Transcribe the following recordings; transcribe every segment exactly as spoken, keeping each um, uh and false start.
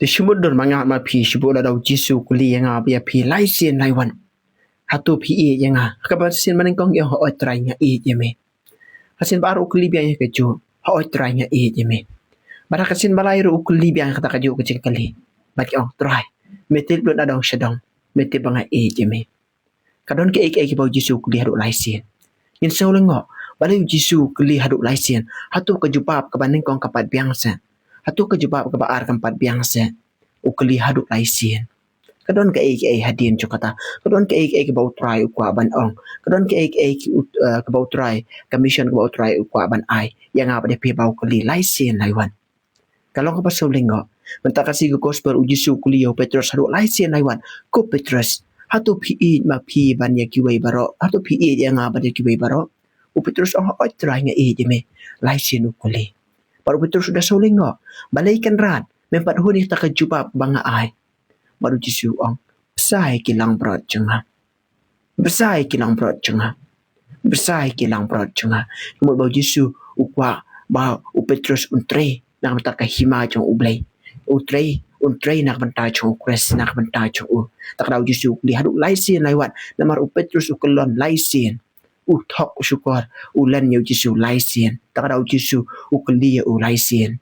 Shu mutdur ma nga ma phi, shu bud lada u Jisu u kylli ïa nga bad ïa phi lai sien lai wan, hato phi ïeit ïa nga? Kaba sien ba nyngkong, ïa, hooid Trai, nga ïeit ïa me. Ka sien ba ar u kylli biang ïa kajuh, hooid Trai, nga ïeit ïa me. Bad ha ka sien ba lai ruh u kylli biang ïa kata kajuh ka jingkylli. Bad ki ong, Trai, me tip lut nadong shadong, me tip ba nga ïeit ïa me. Ka don kaei kaei kaba u Jisu u kylli haduh lai sien. Ngin sngewlyngngoh, balei u Jisu u kylli haduh lai sien? Hato ka jubab kaba nyngkong kam pat biang seh? Hato ka jubab kaba ar kam pat biang seh? U kylli haduh lai sien. Ka don kaei kaei hadien jong kata? Ka don kaei kaei kaba u Trai u kwah ban ong? Ka don kaei kaei ki u, eh, kaba u Trai, ka mission kaba u Trai u kwah ban ai ïa nga bad ïa phi ba u kylli lai sien lai wan? Ka long kaba sngewlyngngoh. Mynta ka sngi ka gospel u Jisu u kylli ïa u Petros haduh lai sien lai wan. Ko Petros, hato phi ïeit ma phi ban ïa kiwei baroh? Hato phi ïeit ïa nga ban ïa kiwei baroh? U Petros ong, hooid Trai, nga ïeit ïa me. Lai sien u kylli. Bad u Petros u da sngewlyngngoh. Balei Kynrad, mem pat hun ïa kata ka jubab ba nga ai? Bad u Jisu u ong, bsa ïa ki langbrot jong nga. Bsa ïa ki langbrot jong nga. Bsa ïa ki langbrot jong nga. Ka mut ba u Jisu u kwah ba u Petros un trei na ka bynta ka hima jong U Blei. U trei, un trei na ka bynta jong u Khrist, na ka bynta jong u. Te ka daw u Jisu u kylli haduh lai sien lai wan, namar u Petros u kyllon lai sien. U thok, u shukor, u len ïa u Jisu lai sien. Te ka daw u Jisu u kylli ïa u lai sien.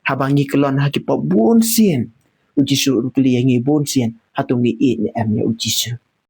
Haba ngi kyllon ha ki pop bun sien, u Jisu u kylli ïa ngi bun sien, hato ngi ïeit ne em ïa u Jisu?